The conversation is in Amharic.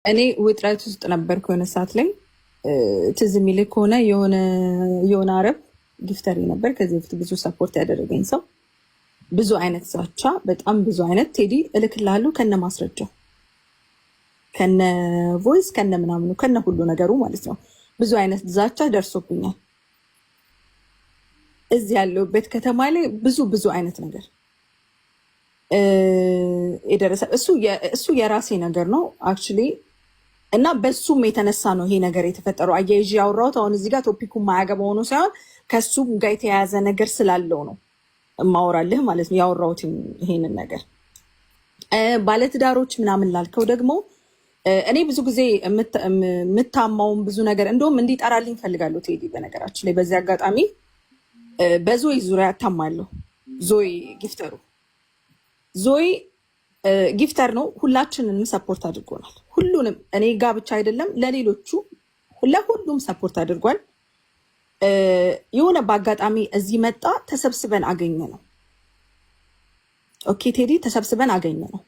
እኔ ውጥረት ውስጥ ነበርኩ የሆነ ሰዓት ላይ። ትዝ የሚልህ ከሆነ የሆነ አረብ gifter ነበር ከዚህ በፊት ብዙ support ያደረገኝ ሰው፣ ብዙ አይነት ዛቻ፣ በጣም ብዙ አይነት። ቴዲ፣ እልክልሃለሁ ከነ ማስረጃው፣ ከነ voice፣ ከነ ምናምኑ፣ ከነ ሁሉ ነገሩ ማለት ነው። ብዙ አይነት ዛቻ ደርሶብኛል። እዚህ ያለሁበት ከተማ ላይ ብዙ ብዙ አይነት ነገር የደረሰ እሱ የራሴ ነገር ነው actually። እና በሱም የተነሳ ነው ይሄ ነገር የተፈጠረው። አያይዤ ያወራሁት አሁን እዚህ ጋር topic ኡ ማያገባ ሆኖ ሳይሆን ከሱም ጋር የተያያዘ ነገር ስላለው ነው እማወራልህ ማለት ነው ያወራሁት ይሄንን ነገር። ባለትዳሮች ምናምን ላልከው ደግሞ እኔ ብዙ ጊዜ የምታማውን ብዙ ነገር እንደውም እንዲጠራልኝ እፈልጋለሁ ቴዲ። በነገራችን ላይ በዚህ አጋጣሚ በዞይ ዙሪያ እታማለሁ። ዞይ gifter ኡ፣ ዞይ gifter ነው። ሁላችንንም support አድርጎናል። ሁሉንም፣ እኔ ጋ ብቻ አይደለም፣ ለሌሎቹ ለሁሉም support አድርጓል። የሆነ በአጋጣሚ እዚህ መጣ፣ ተሰብስበን አገኘ ነው። Okay ቴዲ፣ ተሰብስበን አገኘ ነው።